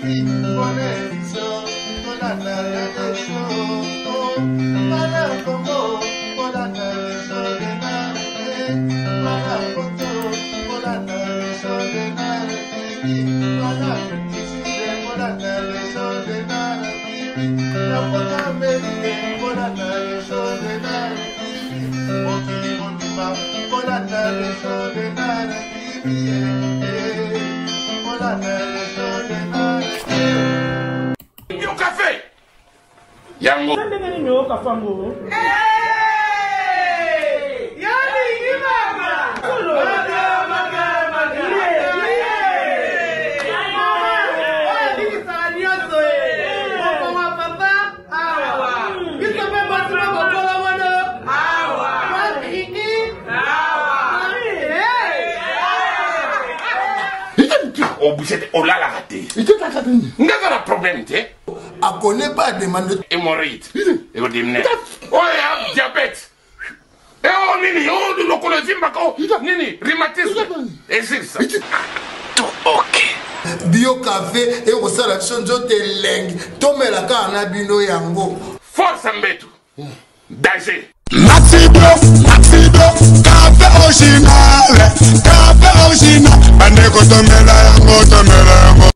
TV bonne émission tolanda ya desho bana Congo bolanda desho Denard bana poto bolanda desho Denard TV bana Afrique bolanda desho Denard TV na poto Amerique bolanda desho Denard TV mokili mobimba bolanda desho Denard TV bolanda desho Denard TV. Yo café yango ndenge nini oyoka fango obuse te olalaka te nga na problème te akone pas demande hémorroïde ekodimine oyo ya diabète eo nini o lokolo evimbaka o nini rhumatisme esilisa tout ok bio café ekosala biso nzoto elengi tomela kaka na bino yango force mbetu danger Maxi Bio, Maxi Bio, café original, café original. Bandeko tomela yango, tomela yango.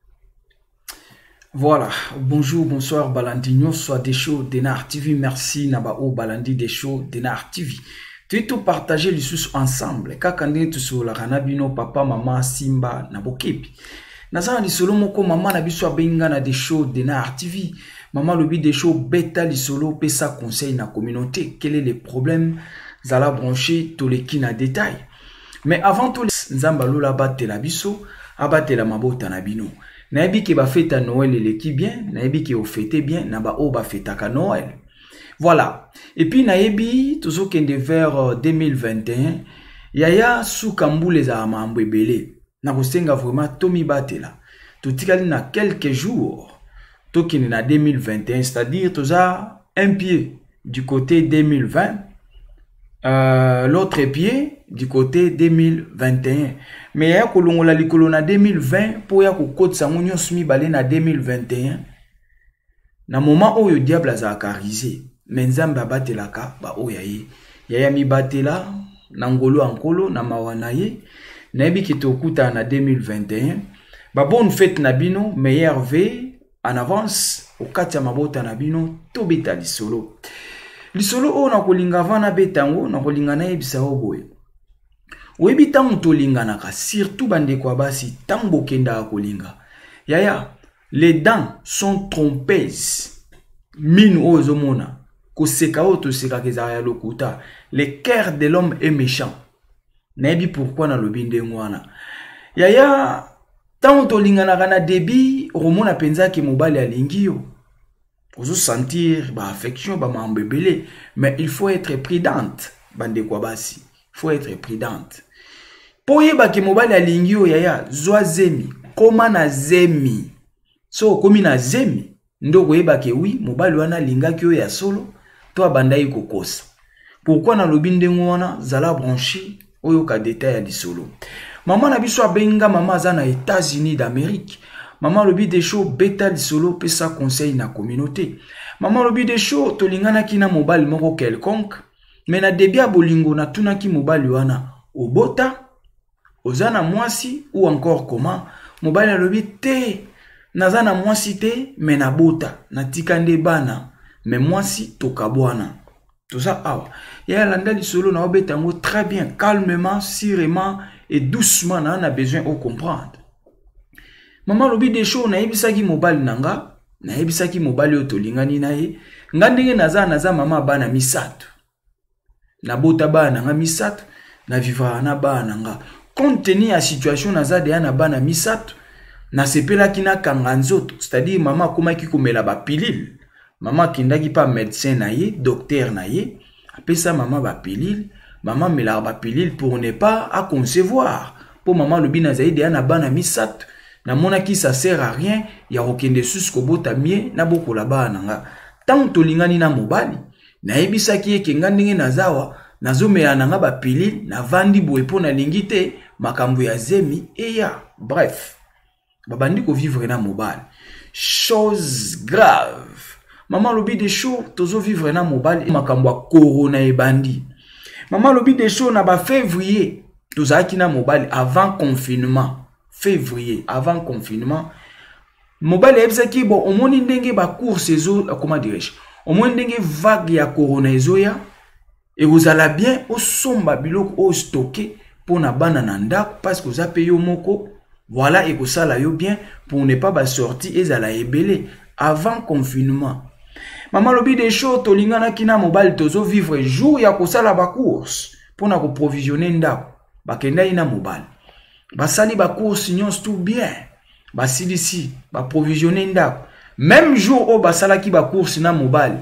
Voilà, bonjour, bonsoir Balandi nyonso Desho Denard TV, merci na ba o Balandi Desho Denard TV. Toyi to partager lisusu ensemble kaka ndenge tosololaka na bino papa mama Simba na bokebi. Naza na lisolo moko mama na biso abengi nga na Desho Denard TV. Mama alobi Desho beta lisolo pesa conseil na communauté. Quel est le problème? Zala branché toleki na détail. Mais avant tout Nzambe alola abatela biso, abatela mabota na bino. Nayebi ke ba fête ya Noël eleki bien, nayebi ke ofete bien na ba oyo bafetaka Noël. Voilà. Et puis nayebi tozokende vers 2021. Yaya suka mbula ezala mambo ebele. Nakosenga vraiment tomibatela. Totikali na quelques jours tokende na 2021, c'est-à-dire toza un pied du côté 2020, l'autre pied du côté 2021. Mais ya kolongola likolo na 2020 po ya kokotisa ngo nyonso mibale na 2021. Na moment oyo diable azalaka rusé, mais Nzambe abatelaka ba oyo ya ye. Yaya mibatela na ngolo ya nkolo na mawa na ye. Nayebi ke tokutana na 2021. Ba bonne fête na bino, meilleur V en avance okati ya mabota na bino tobeta lisolo. Lisolo oyo nakolinga avant nabeta yango, nakolinga nayebisa yo boye. Oyebi ntango tolinganaka, surtout bandeko ya basi, ntango bokendaka kolinga. Yaya, les dents sont trompeuses. Minu oyo ozomona, koseka oyo tosekaka ezalaka ya lokuta. Le cœur de l'homme est méchant. Nayebi pourquoi nalobi ndenge wana. Yaya, ntango tolinganaka na début, okomona mpenza ke mobali alingi yo. Ozo sentir ba affection, ba mambo ebele, mais il faut être prudente, bandeko ya basi. Il faut être prudente. Po oyeba ke mobali alingi yo, yaya, zwa zemi, koma na zemi. So okomi na zemi, nde okoyeba ke oui, mobali wana alingaki yo ya solo, to abandaki kokosa. Pourquoi nalobi ndenge wana? Zala branché, oyoka détail ya lisolo. Mama na biso abenga, mama aza na États-Unis d'Amérique. Mama alobi Desho beta lisolo pesa conseil na communauté. Mama alobi Desho tolinganaki na mobali moko quelconque, mais na début ya bolingo natunaki mobali wana obota, oza na mwasi ou encore comment? Mobali alobi te, naza na mwasi te, mais nabota, natika nde bana, mais mwasi tokabwana. Toza awa. Ya landa lisolo na obeta yango très bien, calmement, sûrement et doucement, na na besoin o comprendre. Mama alobi Desho nayebisaki mobali na nga, nayebisaki mobali oyo tolingani na ye, nga ndenge naza, naza mama bana misato. Nabota bana na nga misato, na vivra na bana na nga. Compte tenu ya situation naza deya na bana misato, nasepelaki na kanga nzoto, c'est-à-dire mama akomaki komela ba pilule. Mama akendaki pa médecin na ye, docteur na ye, apesa mama ba pilule, mama amelaka ba pilule pour ne pas à concevoir. Po mama alobi nazali deya na bana misato, namonaki ça sert à rien ya kokende susu kobota mie na bokola bana na nga. Tango tolingani na mobali, nayebisaki ye ke nga ndenge nazawa, nazomela na nga ba pilule, navandi boye po nalingi te makambo ya zemi eya. Bref. Babandi kovivre na mobali. Chose grave. Mama alobi Desho, tozovivre na mobali, makambo ya corona ebandi. Mama alobi Desho, na ba février tozalaki na mobali avant confinement. Février, avant confinement, mobali ayebisaki bon, omoni ndenge ba course ezo, comment dirais-je, omoni ndenge vague ya corona ezoya, ekozala bien osomba biloko oyo stocke mpo na bana na ndako, parce que oza mpe yo moko, voilà, ekosala yo bien pour ne pas basortie ezala ebele avant confinement. Mama alobi Desho, tolinganaki na mobali, tozovivre jour ya kosala bacourse mpo na koprovisionne ndako. Bakendaki na mobali, basali bacourse nyonso tout bien, basilisi baprovisionne ndako. Même jour oyo basalaki bacourse na mobali,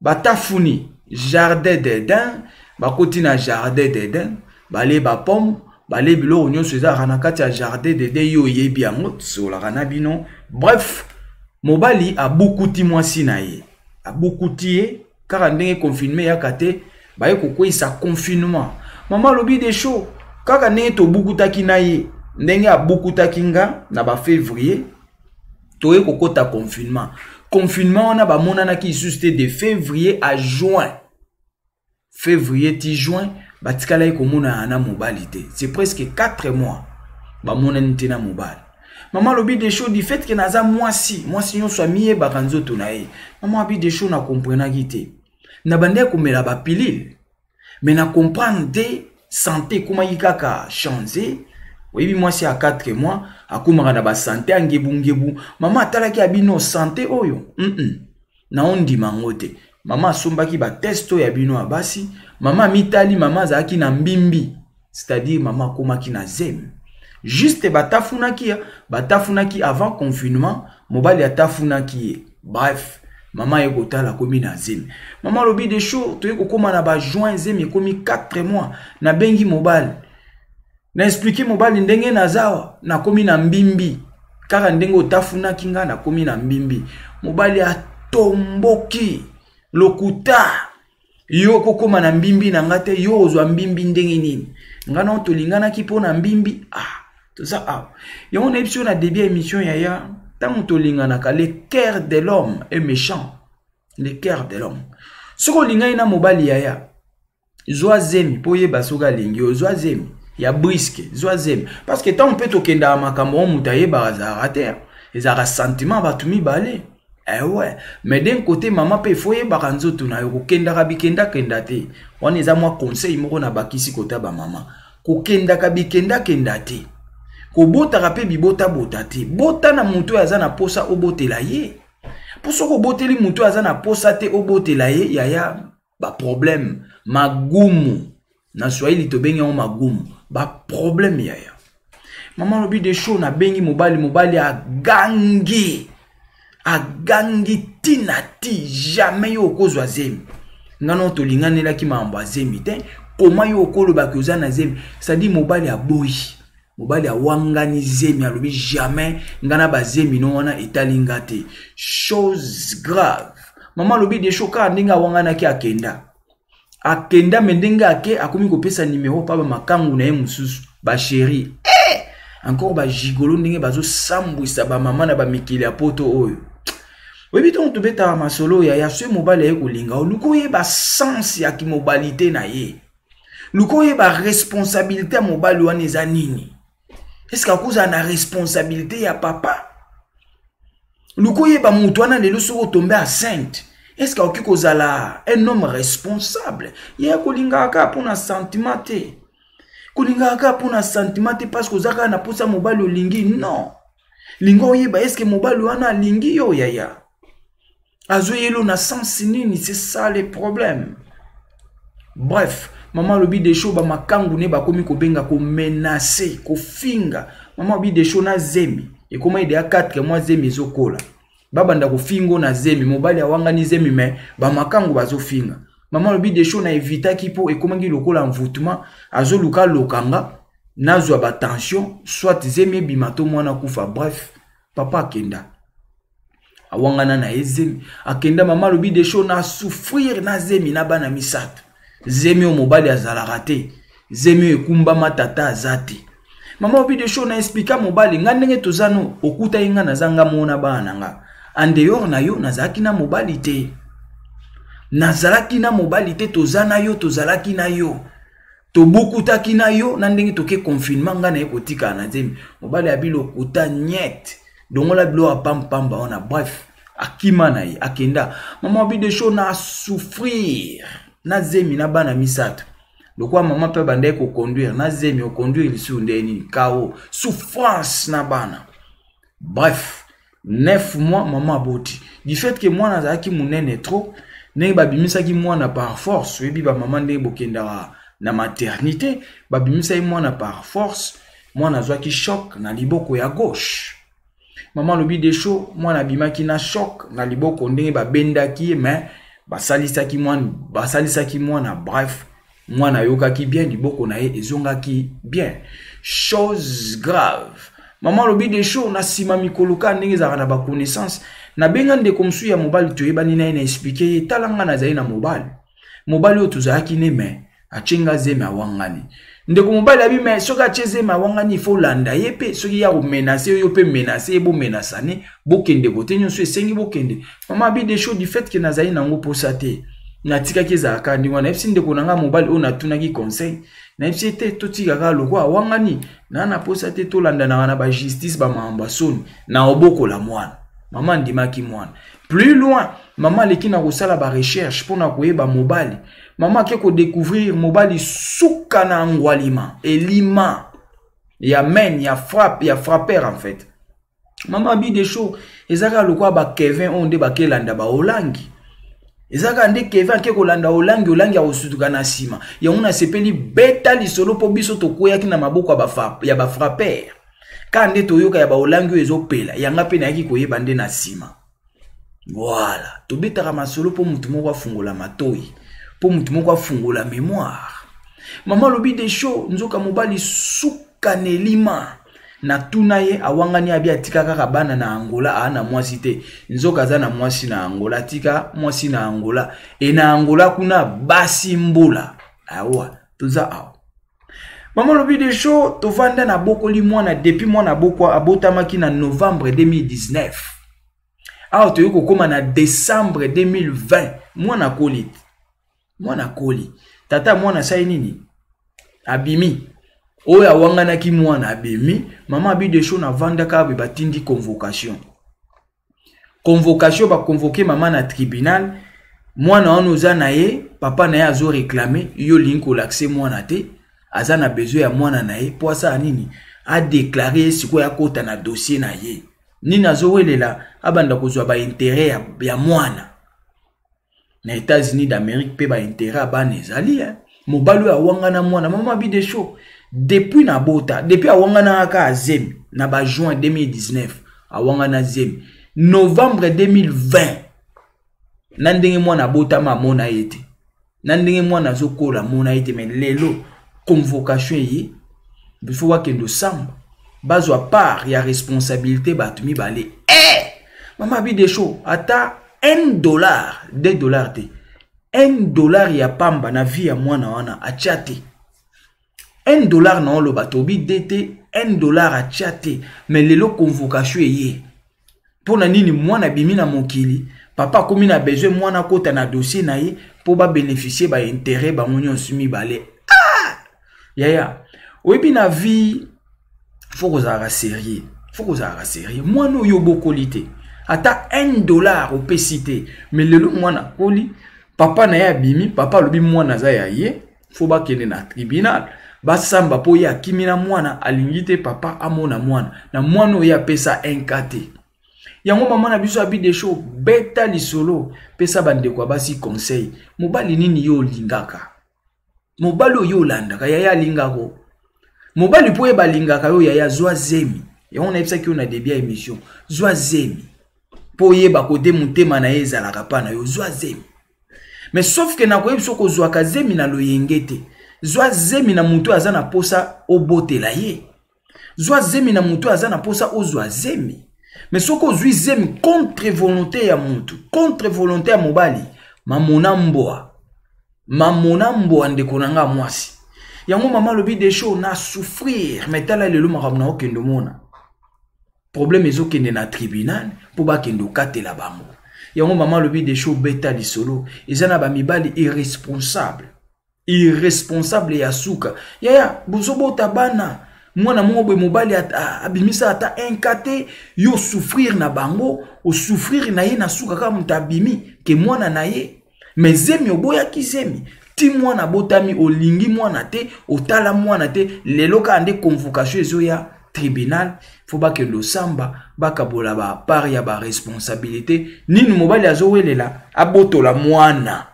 batafuni jardin d'Eden, bakoti na jardin d'Eden, bale bapomme, bale biloko nyonso ezalaka na kati ya jardin d'Eden, yo oyebi yango, tosololaka na bino. Bref, mobali abukuti mwasi na ye, abukuti ye kaka ndenge confinement eyaka te, baye kokweyisa confinement. Mama alobi Desho, kaka ndenge tobukutaki na ye, ndenge abukutaki nga na ba février, toye kokota confinement. Confinement wana bamonanaki lisusu te de février à juin. Février ti juin batikalaki komonana na mobali te. C'est presque 4 mois bamonani te na mobali. Mama alobi Desho, du fait que naza mwasi, mwasi nyonso amiyebaka nzoto na ye. Mama alobi Desho, na comprenaki te. Na bandaki komela ba pilule, mais na comprendre te, santé ekomaki kaka changer. Oyebi mwasi ya 4 mois akomaka na ba santé ya ngebungebu. Mama atalaki ya bino santé oyo, naondima yango te. Mama asombaki ba test oyo ya bino ya basi. Mama amitali, mama azalaki na mbimbi, c'est-à-dire mama akomaki na zemi. Juste batafunaki, batafunaki avant confinement, mobali atafunaki ye. Bref, mama aye kotala akomi na zemi. Mama alobi Desho, toye kokóma na ba juin, zemi ekomi 4 mois. Nabengi mobali, na explike mobali ndenge nazawa, nakomi na mbimbi, kaka ndenge otafunaki nga, nakomi na mbimbi. Mobali atomboki, lokuta, yo okokóma na mbimbi na nga te, yo ozwa mbimbi ndenge nini? Nga na tolinganaki mpo na mbimbi. Ah, toza awa. Yango nayebi biso na début ya émission, yaya, ntango tolinganaka, le cœur de l'homme est méchant. Le cœur de l'homme. Soki olingani na mobali, yaya, zwa zemi mpo oyeba soki alingi yo. Zwa zemi ya briske, zwa zemi, parce que ntango mpe tokendaka makambo oyo, moto ayebaka azalaka te, ezalaka sentiment bato mibale. Eh ouais, mais d'un côté mama mpe ifo oyebaka nzoto na yo, kokendaka bikendakenda te. Wana eza mwa conseil moko na bakisi kota bamama, kokendaka bikendakenda te, kobotaka mpe bibotabota te. Bota na moto oyo aza na posa obotela ye, mpo soki oboteli moto oyo aza na posa te obotela ye, yaya, baproblème magumu, na Swahili tobengi yango magumu, baproblème, yaya. Mama alobi Desho, nabengi mobali, mobali agangi, agangi ntina ti jamais yo okozwa zemi. Nga no tolinganelaki makambo ya zemi te, koma yo okolobaki oza na zemi? C'est-à-dire mobali aboyi, mobali awangani zemi, alobi jamais nga na bazemi no wana etali nga te. Chose grave. Mama alobi Desho, kaka ndenge awanganaki, akenda, akenda, me ndenge ake, akomi kopesa nimero mpa bamakangu na ye mosusu, bachéri, eh! Encore bagigolo ndenge bazosambwisa bamama na bamikili ya poto oyo. Oyebi, ntongo tobetaka masolo, yaya, soki mobali aye kolinga, oluka oyeba sens ya kimobali te na ye, luka oyeba responsabilité ya mobali wana eza nini. Eske akozala na responsabilité ya papa? Luka oyeba moto wana. Lelo soki otombe enceinte, eske akoki kozala un homme responsable? Ye akolingaka kaka mpona sentiment te, kolingaka kaka mpona sentiment te, parce que oza kaka na mposa mobali olingi. Non, linga oyeba eske mobali wana alingi yo, yaya, azoyelo na sens nini. C'est ça le problème. Bref, mama alobi Desho, bamakangu ne bakomi kobenga, komenacer, kofinga. Mama alobi Desho, na zemi ekoma ide ya 4 mois, zemi ezokola, babanda kofingo na zemi. Mobali awangani zemi, me bamakangu bazofinga. Mama alobi Desho, na evitaki mpo ekomaki lokola envoûtement, azoluka lokanga nazwa batension, soit zemi ebima to mwana kufa. Bref, papa akenda, awangana na ye zemi, akenda. Mama alobi Desho, na souffrir na zemi na bana misato, zemi oyo mobali azalaka te, zemi oyo ekumbama tata aza te. Mama Obi de Show na explika mobali nga ndenge toza no okutaki nga naza nga moko na bana na nga. En dehors na yo nazalaki na mobali te. Nazalaki na mobali te, toza na yo, tozalaki na yo. Tobukutaki na yo na ndenge toke confinement nga na ye kotikala na zemi. Mobali abi lokuta niet. Dongola biloko ya pampamba wana bref. Akima na ye akenda. Mama Obi de Show na souffrir na zemi na bana misato. Lokola mama mpe abandaki koconduire na zemi, oconduire lisusu nde nini kao souffrance na bana. Bref, 9 mois mama aboti. Du fait que mwana azalaki monene trop, ndenge babimisaki mwana par force, oyebi ba mama ndenge bokendaka na maternité, babimisaki mwana par force, mwana azwaki choc na liboko ya gauche. Mama alobi Desho, mwana abimaki na choc na liboko ndenge babendaki ye, mais basalisaki mwana, basalisaki mwana, bref, mwana ayokaki bien, liboko na ye ezongaki bien. Chose grave. Mama alobi Desho, na nsima mikolo kaka ndenge ezalaka na ba connaissance, nabenga ndeko mosusu ya mobali toyebani na ye, na expliquer ye, tala nga nazali na mobali. Mobali oyo tozalaki ne, mais atie nga zemi awangani. Ndeko mobali abi, mais soki atie zemi awangani, il faut landa ye pe, soki ya komenacer yo pe menacer ye, bomenasane, bokende kote nyonso esengi bokende. Mama abi Desho, du fait que nazali nango posa te, natikaki ezalaka ndenge wana. Nayebisi ndeko na nga mobali oyo natunaki conseil, nayebisi ye te, totika kaka lokola awangani, na na posa te, tolandanaka na ba justice ba makambo ya soni, na obokola mwana. Mama andimaki mwana. Plus loin, mama aleki na kosala ba recherche mpona koyeba mobali. Mama ake kodécouvrir mobali suka na ngwalima, elima ya men, ya frappe, ya frapper en fait. Mama abi Desho, ezaka lokola ba Kevin oyo nde bakelanda ba Olangi. Ezaka nde Kevin ake kolanda Olangi, Olangi akosutuka na nsima. Yango nasepeli beta lisolo mpo biso tokweyaki na maboko ya ba frapper. Ka nde toyoka ya ba Olangi oyo ezopela, yanga mpe nayaki koyeba nde na nsima. Voilà, tobetaka masolo mpo motu moko afungola matoi, mpo motu moko afungola mémoire. Mama alobi Desho, nzoka mobali suka na elima. Natuna ye awangani abi atika kaka bana na Angola, aa na mwasi te. Nzoka aza na mwasi na Angola, atika mwasi na Angola. E na Angola kuna basi mbula. Awa, toza awa. Mama alobi Desho, tovanda na bokoli mwana depuis mwana bokwa abotamaki na novembre 2019. Awa toyei kokóma na décembre 2020, mwana akoli. Mwana akoli. Tata mwana asali nini? Abimi. Oyo awanganaki mwana abimi. Mama abi Desho navandaka abe batindi convocation. Convocation ba convoquer mama na tribunal. Mwana wana oza na ye, papa na ye azo réclamer, yo lingi kolakise mwana te, aza na besoin ya mwana na ye po asala nini? A déclarer ye sikoyo akota na dossier na ye. Nini azowelela abanda kozwa ba intérêt ya mwana. Na États-Unis d'Amérique pe ba intérêt ya bana ezali, hein. Mobali oyo awangana mwana, mama abi Desho, depuis na bota, depuis awangana kaka azemi na ba juin 2019, awangana zemi novembre 2020, na ndenge mwana abotama amona ye te, na ndenge mwana azokola amona ye te, mais lelo convocation eye, il faut bakende osamba, bazwa part ya responsabilité bato mibale. Mama abi Desho, ata un dollar, deux dollars te, un dollar ya pamba na vie ya mwana wana atia te. Un dollar na oloba tobi de te, un dollar atia te, mais lelo convocation eye. Pona nini mwana bimi na mokili, papa akomi na besoin mwana akota na dossier na ye po ba bénéficier ba intérêt bango nyonso mibale. Yaya, oyebi na vie faut kozalaka sérieux, faut kozalaka sérieux. Mwana oyo obokoli te, ata un dollar opesi te, mais lelo mwana akoli, papa na ye abimi, papa alobi mwana aza ya ye, faut bakende na tribunal basamba po ye akimi na mwana, alingi te papa amona mwana, na mwana oyo apesa un cas te. Yango mama na biso abi Desho, beta lisolo, pesa bandeko ya basi conseil. Mobali nini yo olingaka? Mobali oyo olandaka, yaya alingako. Mobali po yeba alingaka yo, yaya zwa zemi. Yango nayebisaki yo na début ya émission, zwa zemi. Po yeba kote motema na ye ezalaka pa na yo, zwa zemi. Mais sauf que nakoyebi soki ozwaka zemi na loyenge te. Zwa zemi na moto aza na posa obotela ye. Zwa zemi na moto aza na posa ozwa zemi. Mais soki ozwi zemi contre volonté ya moto, contre volonté ya mobali, mamona mbwa. Mamona mbwa ndeko na nga mwasi. Yango mama alobi Desho na souffrir, mais tala lelo makambo na okende omona. Problème ezokende na tribunal mpo bakende okatela bango. Yango mama alobi Desho beta lisolo, eza na ba mibali irresponsable. Irresponsable ya suka. Yaya, bozobota bana. Mwana moko boye mobali abimisa ata un cas te, yo souffrir na bango, osouffrir na ye na suka kaka moto abimi ke mwana na ye. Mais zemi oboyaki zemi, ti mwana abotami olingi mwana te, otala mwana te, lelo kaka nde convocation ezoya tribunal, fo bakende osamba, bakabola ba part ya ba responsabilité. Nini mobali azowelela abotola mwana.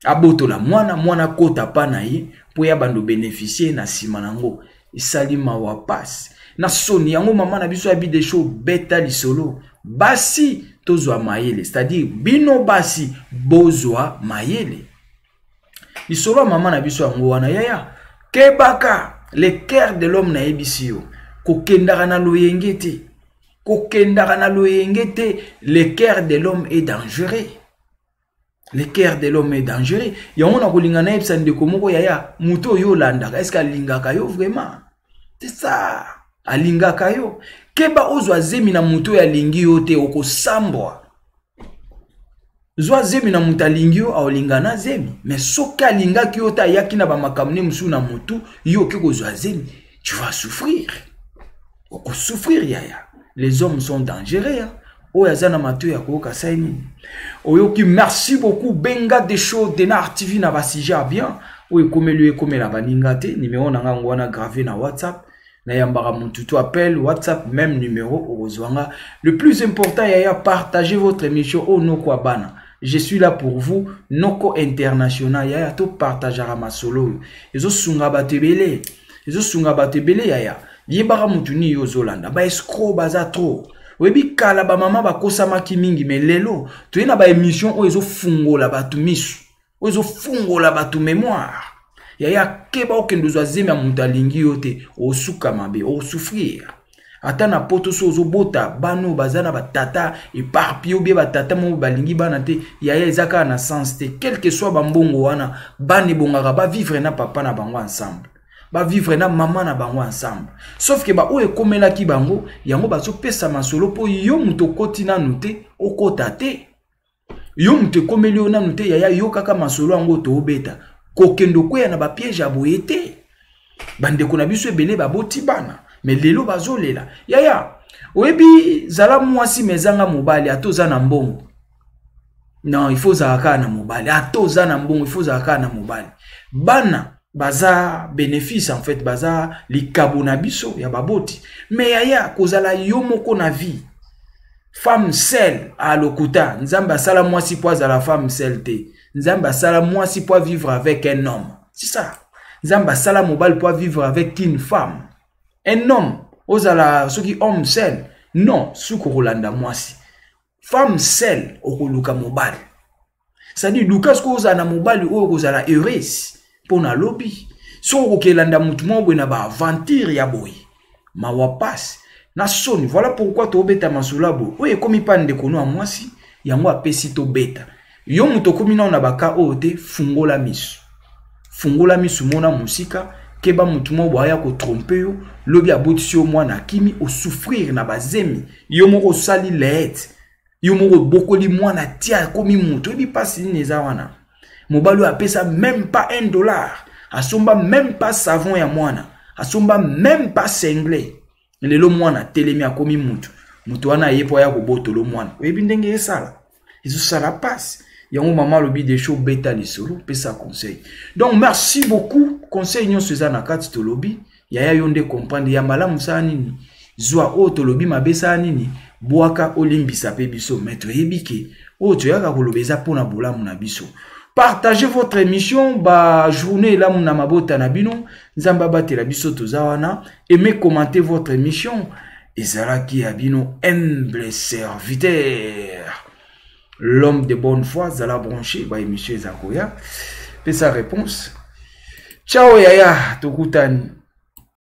Abotola mwana, mwana kota pa na ye po ya bando bénéficier na sima nango. Esali mawa pasi na soni. Yango mama na biso ya Bidesho beta lisolo, basi tozwa mayele, c'est-à-dire bino basi bozwa mayele. Lisolo ya mama na biso yango wana yaya, kebaka le cœur de l'homme nayebisi yo, kokendaka na loyenge te, kokendaka na loyenge te, le cœur de l'homme est dangereux. Le cœur de l'homme est dangereux. Yango na kolinga nayebisa ndeko moko yaya, moto oyo olandaka, est-ce que alingaka yo vraiment? C'est ça, alingaka yo. Keba ozwa zemi na moto oyo alingi yo te, okosambwa. Zwa zemi na moto alingi yo, aolinga na zemi. Mais soki alingaki yo te, ayaki na ba makambo ne mosusu na motu, yo oke kozwa zemi, tu vas souffrir. Okosouffrir yaya. Les hommes sont dangereux, hein. Oyo aza na mato ya koyoka sai nini? Oyoki, merci beaucoup Benga Desho Denar TV na ba sujet ya bien. Oyo ekomeli yo, ekomela baninga te. Numéro na nga yango wana gravé na WhatsApp. Nayambaka mutu to appel WhatsApp même numéro okozwa nga. Le plus important yaya, partagez votre émission oyo noko ya bana. Je suis là pour vous, noko international yaya, to partageaka masolo oyo. Ezosunga bato ebele. Ezosunga bato ebele yaya. Yebaka mutu nini yo ozolanda. Ba escroc baza trop. Oyebi kala ba mama bakosamaki mingi, mais lelo toye na ba émission oyo ezofungola bato misu, oyo ezofungola bato mémoire. Yaya, keba okende ozwa zemi ya moto alingi yo te, osuka mabe, osouffrir. Ata na poto so ozobota bana oyo baza na batata éparpillé ou bien batata moko balingi bana te, yaya eza kaka na sens te. Quel que soit bambongo wana, bana ebongaka ba vivre na papa na bango ensemble, ba vivre na mama na bango ensemble. Sauf que ba oyo ekomelaki bango, yango bazopesa masolo po yo moto okoti nanu te, okota te. Yo moto ekomeli yo nanu te, yaya, yo kaka masolo yango toobeta. Kokende okweya na ba piège ya boye te. Bandeko na biso ebele baboti bana, mais lelo bazolela. Yaya, oyebi zala mwasi mais ezanga mobali, ata oza na mbongo. Non, il faut ozala kaka na mobali. Ata oza na mbongo, il faut ozala kaka na mobali. Bana baza bénéfice en fait, baza likabo na biso ya baboti. Mais yaya, kozala yo moko na vie, femme seule a lokuta. Nzambe asala mwasi po azala femme seule te. Nzambe asala mwasi po vivre avec un homme. C'est ça. Nzambe asala mobali po vivre avec une femme. Un homme, ozala soki homme seul. Non, suko kolanda mwasi. Femme seule okoluka mobali. C'est-à-dire luka soki ozala na mobali oyo okozala heureuse mpo na lobi. Soki okokelanda motu moko boye na ba aventure ya boye, mawa passe na soni. Voilà pourquoi tobeta masolo ya boye. Oyo ekomi pa ndeko no ya mwasi, yango apesi tobeta. Yo moto okomi nao na baka oyo te, fungola miso. Fungola miso mona mosika, keba motu moko boye aya kotrompe yo, lobi abotisi yo mwana akimi, osouffrir na bazemi. Yo moko osali leete. Yo moko obokoli mwana tia akomi moto. Oyebi pasi nini eza wana? Mobali oyo apesa même pas un dollar, asomba même pas savon ya mwana, asomba même pas singlet. Lelo mwana atelemi akomi moto. Moto wana aye po aya kobotolo mwana. Oyebi ndenge esala? Ezosala pasi. Yango mama alobi des choses, beta lisolo, pesa conseil. Donc merci beaucoup. Conseil nyonso eza na kati tolobi. Yaya yo nde comprendre ya malamu sala nini? Zwa oyo tolobi mabe sala nini? Bwaka olimbisa pe biso. Mais toyebi ke oyo toyaka koloba eza mpona bolamu na biso. Partagez votre émission, ba journée elamu na mabota na bino. Nzambe abatela biso toza wana. Aimez, commentez votre émission. Ezalaki ya bino humble serviteur. L'homme de bonne foi, zala branché, ba émission eza koya. Pesa réponse. Ciao yaya, tokutani.